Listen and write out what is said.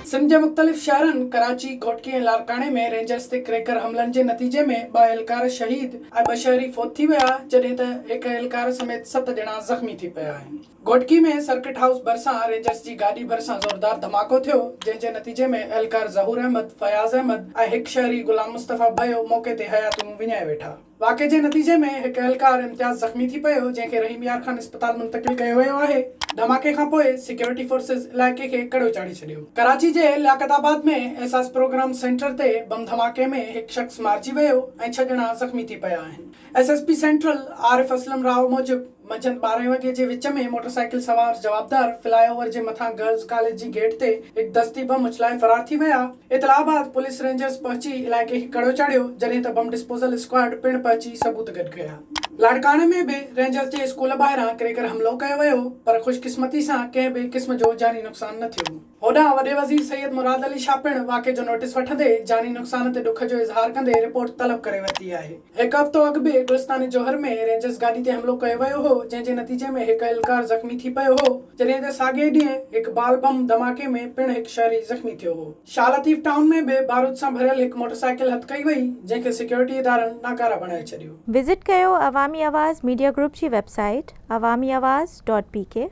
سنڌ جي مختلف شهرن ڪراچي، گهوٽڪي ۽ لاڙڪاڻي ۾ رينجرز تي ڪريڪر حملن جي نتيجي ۾ ٻه اهلڪار شهيد ۽ ٻه شهري فوت ٿي ويا، جڏهن ته هڪ اهلڪار سميت ست ڄڻا زخمي ٿي پيا آهن. گهوٽڪي ۾ سرڪٽ هائوس ڀرسان رينجرز جي گاڏي ڀرسان زوردار ڌماڪو ٿيو، جنهن جي نتيجي ۾ اهلڪار ظهور احمد، فياض احمد ۽ هڪ شهري غلام مصطفيٰ ڀيو موقعي تي حياتيون وڃائي ويٺا. واقعي جي نتيجي ۾ هڪ اهلڪار امتياز زخمي ٿي پيو، جنهن کي رحيم يار خان اسپتال منتقل ڪيو ويو آهي. ڌماڪي کانپوء سيڪيورٽي فورسز علائقي کي ڪڙو چاڙهي ڇڏيو. ڪراچي جي لياقت آباد ۾ احساس پروگرام سينٽر تي بم ڌماڪي ۾ هڪ شخص مارجي ويو ۽ ڇهه ڄڻا زخمي ٿي پيا آهن. S S P central Arif Aslam Rao موجب منجهند ٻارهين وڳي جي وچ ۾ موٽرسائيڪل سوار جوابدار فلاء اوور جي مٿان گرلز ڪاليج جي گيٽ تي هڪ دستي بم اڇلائي فرار ٿي ويا. اطلاع بعد پوليس رينجرز پهچي علائقي کي ڪڙو چاڙهيو، جڏهن ته بم ڊسپوزل اسڪواڊ پڻ پهچي ثبوت گڏ ڪيا. لاڙڪاڻي ۾ به رينجرز جي اسڪول ٻاهران ڪريڪر حملو ڪيو ويو پر خوش قسمتي سان ڪنهن به قسم جو جاني نقصان نه ٿيو. هوڏانهن وڏي وزير سيد مراد علي شاهه پڻ واقعي جو نوٽيس وٺندي جاني نقصان تي ڏک جو اظهار ڪندي رپورٽ طلب ڪري ورتي آهي. هڪ هفتو اڳ به گلستان جوهر ۾ رينجرز گاڏي تي حملو ڪيو ويو هو جنهن جي نتيجي ۾ هڪ اهلڪار زخمي ٿي پيو هو جڏهن ته ساڳئي ڏينهن هڪ بال بم ڌماڪي ۾ پڻ هڪ شهري زخمي ٿيو هو. شاهه لطيف ٽائون ۾ به بارود سان ڀريل هڪ موٽرسائيڪل هٿ ڪئي وئي جنهن کي سيڪيورٽي ادارن ناڪاره بڻائي ڇڏيو. وزٽ ڪيو عوامي آواز ميڊيا گروپ جي website Awami Awaz dot P K.